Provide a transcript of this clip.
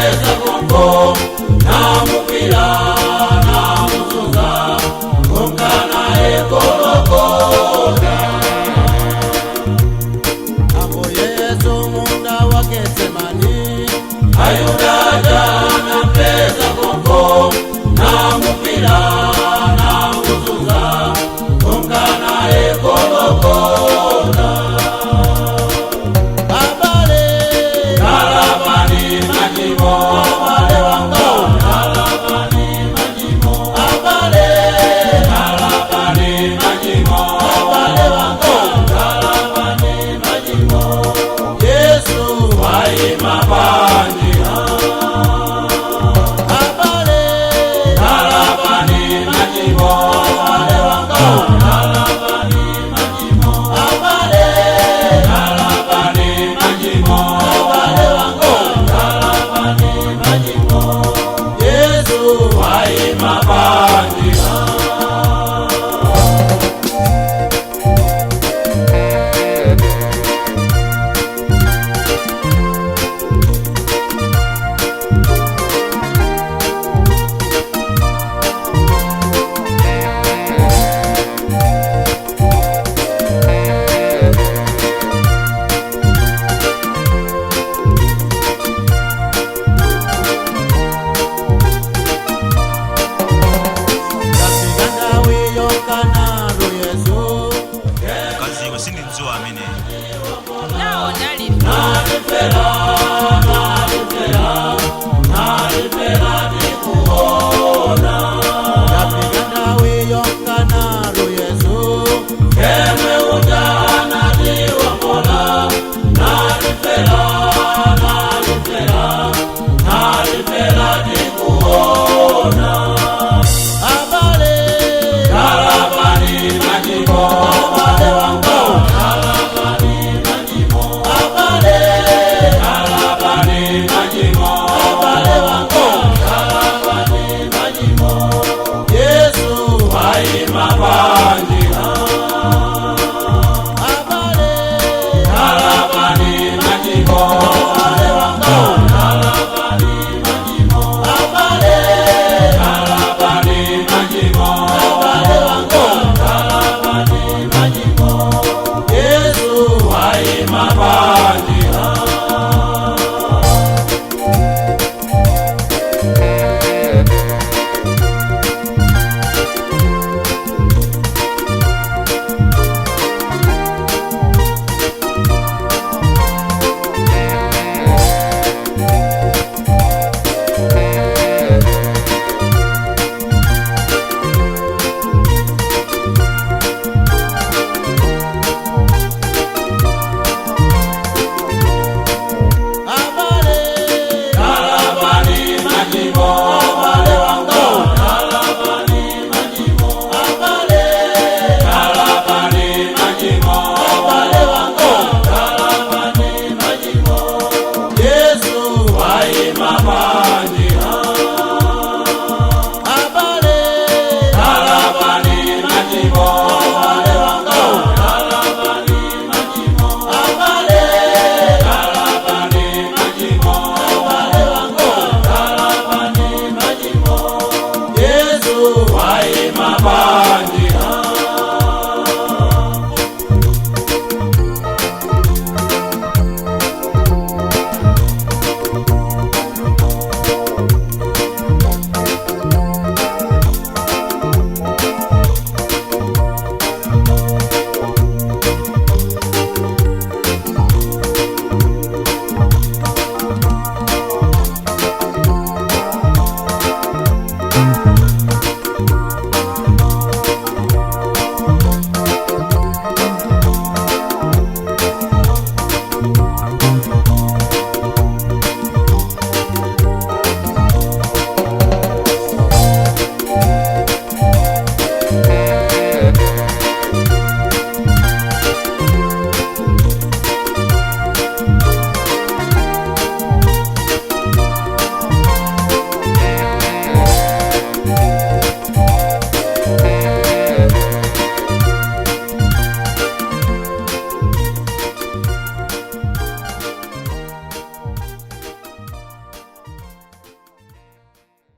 Nampeza konko, namupira, namuzuza, kunkana ekolokota. Ambo Yesu munda wa Getsemani, Ayudaja nampeza konko, namupira, namuzuza, kunkana ekolokota. Abale, Kalabani majimo, abale wango, kalabani majimo, abale, kalabani majimo, abale wango, kalabani majimo. Yesu waima panjira. Abale, kalabani majimo, abale wango, kalabani majimo, abale, kalabani majimo, abale wango, kalabani majimo. Yesu waima panjira. Yafika yokana Yesu. Mkazi iwe, sindidziwa ameneyo. Nawo nali. Nanifera.